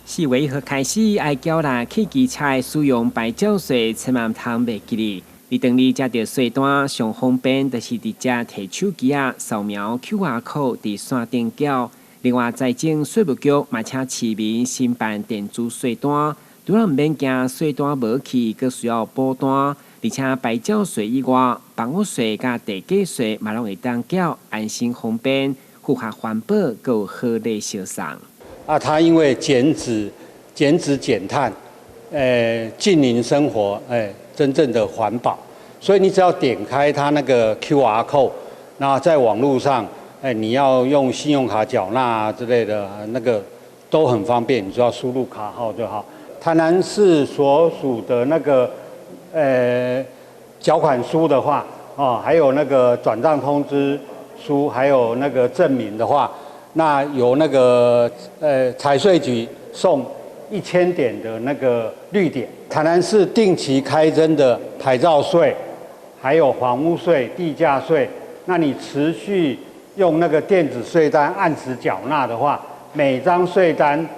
4月1號開始，愛繳納汽機車使用牌照稅，千萬通袂記得。你當你接著稅單上方便，就是直接提手機仔掃描 QR code 佇線頂繳。另外，財政稅務局嘛請市民申辦電子稅單，除了毋免驚稅單無去，閣需要補單。而且牌照稅以外，房屋稅佮地價稅嘛攏會當繳，安心方便，符合環保，閣有好禮相送。啊，它因為減脂、減脂減碳，淨零生活，真正的環保。所以你只要點開它那個 QR code，那在網路上，你要用信用卡繳納之類的，那個都很方便，你只要輸入卡號就好。台南市所屬的那個，繳款書的話，哦，還有那個轉賬通知書，還有那個證明的話，那由那個財稅局送1000點的那個綠點。台南市定期開徵的牌照稅，還有房屋稅、地價稅，那你持續用那個電子稅單按時繳納的話，每張稅單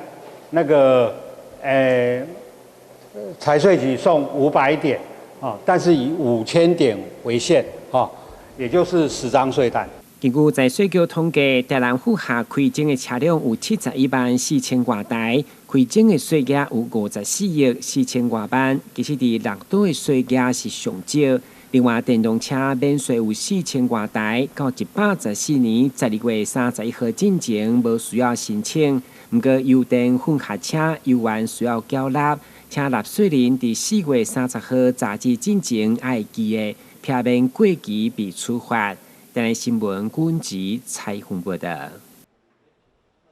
那個財稅局送500點啊，但是以5000點為限啊，也就是10張稅單。根據財稅局統計，台南府下開徵的車輛有71萬4千外台，開徵的稅額有54億4千外萬。其實佇六都的稅額是上少。另外，電動車免稅有4千外台，到114年12月31號進前無需要申請。毋過，油電混合車猶原需要繳納，請納稅人佇4月30號截止進前愛記得，避免過期被處罰。台南新聞軍籍採訪報道。